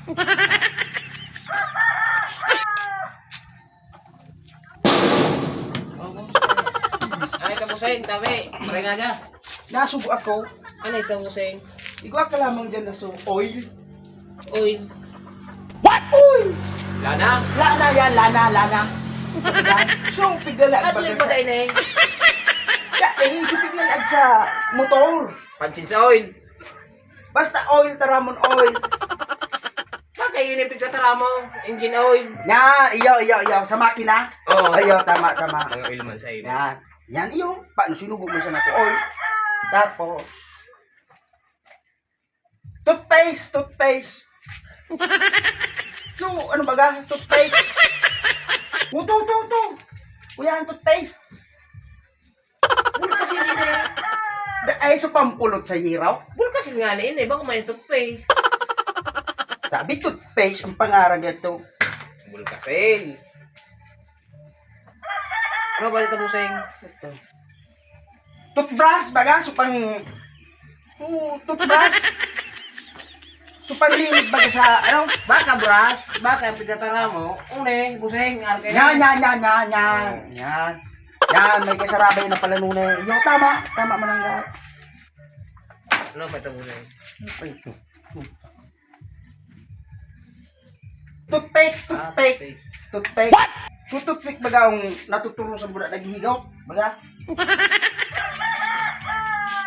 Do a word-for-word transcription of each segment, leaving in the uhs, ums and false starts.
Ay, ito, Buseng, tabi. Pare nga dyan. Nasugo ako. Ano ito, Buseng? Igwa ka lamang dyan na so oil. Oil. What? Oil! Lana? Lana yan, lana, lana. So, piglalag At baga lipat sa... ay na eh. Ya, eh, so piglalag sa motor. Pansin sa oil. Basta oil, taramon oil. Bakit yun yung pigtatara mo? Engine oil. Yan, iyo, iyo, iyo. Sa makina? Oo. Iyo, tama, tama. Mga oil man sa iyo. Yan. Yan, iyo. Paano sinugo mo siya na oil? Tapos, toothpaste, toothpaste. So, ano baga? Toothpaste. Uto, uto, uto. Kuya, ang toothpaste. Bulkasil ini. Da, ay, so pampulot sa hiraw? Bulkasil nga na ini, bako may toothpaste. Sabi, toothpaste ang pangaran nito. Bulkasil. Ano ba ito, Buseng? Ito. Toothbrush, baga, so pang, oh, toothbrush. So panlinig baga sa, ano? Baka brush, baka pigtatara mo. Uli, Buseng, arte. Yan, yan, yan, yan, yan. Yan. Yan, may kasarabay na pala nun eh. Yung tama, tama manangga. Ano pa ito, Buseng? Ano pa ito? Toothpick, Ah, toothpick, toothpick. Toothpick. What? So, toothpick baga ang natuturo sa buda naghihigaw. Baga?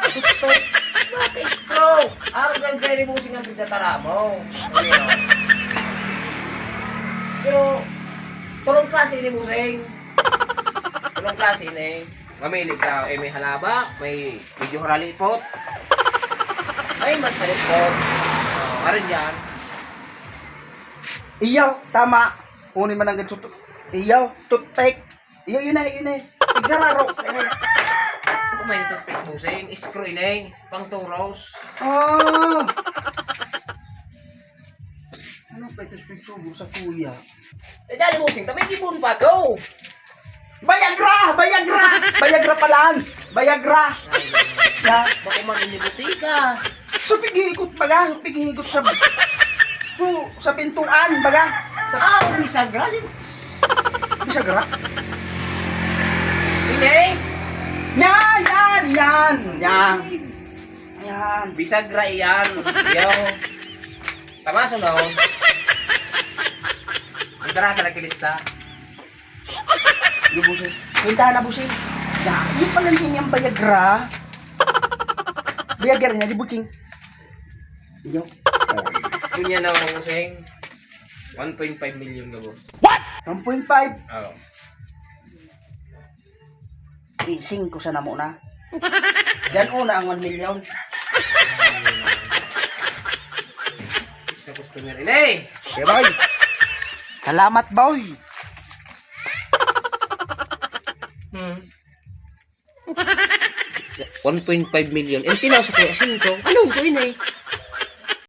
Toothpick. Bakit screw? Araw lang kayo ni Busing ang pagtatara mo. Pero, turong klase ni Busing. Turong klase ni. Mamili ka, eh, may halaba, may medyo haralipot. Ay, mas halipot. Oh, arin yan. Iyo, tama. Uni man ang gansu-, iyo, toothpick. Iyo, yun na, yun na. Igsararo. Ano may toothpick, Busing? Screw ini, pang turos. Ah. Ano pa ito sa pagsubo sa kuya? Eh, dali, Busing, tamay gibon pa, go! Viagra! Viagra! Viagra pala! Viagra! Ya. Bako man ini butika. So, pighigot baga, pighigot sa, so, sa pintuan baga. Ah, bisagra din. Bisagra? Ini? Yan, yan, yan, yan. Yan. Bisagra yan. Yo. Tama, sunod. Ang dara ka nagkilista. Yung Busing. Punta na, Busing. Ya, yung pala niya niyang Viagra. Viagra niya, di Busing. Inyo? Kunya na, Busing. One point five million ka, boss. What? One point five? Oo. Ising ko sana muna. Diyan una ang one million. Sa customer ini. Okay, boy. Salamat, boy. Hmm. One point five million. Eh, tinaw sa kuya, singko. Ano ko ini?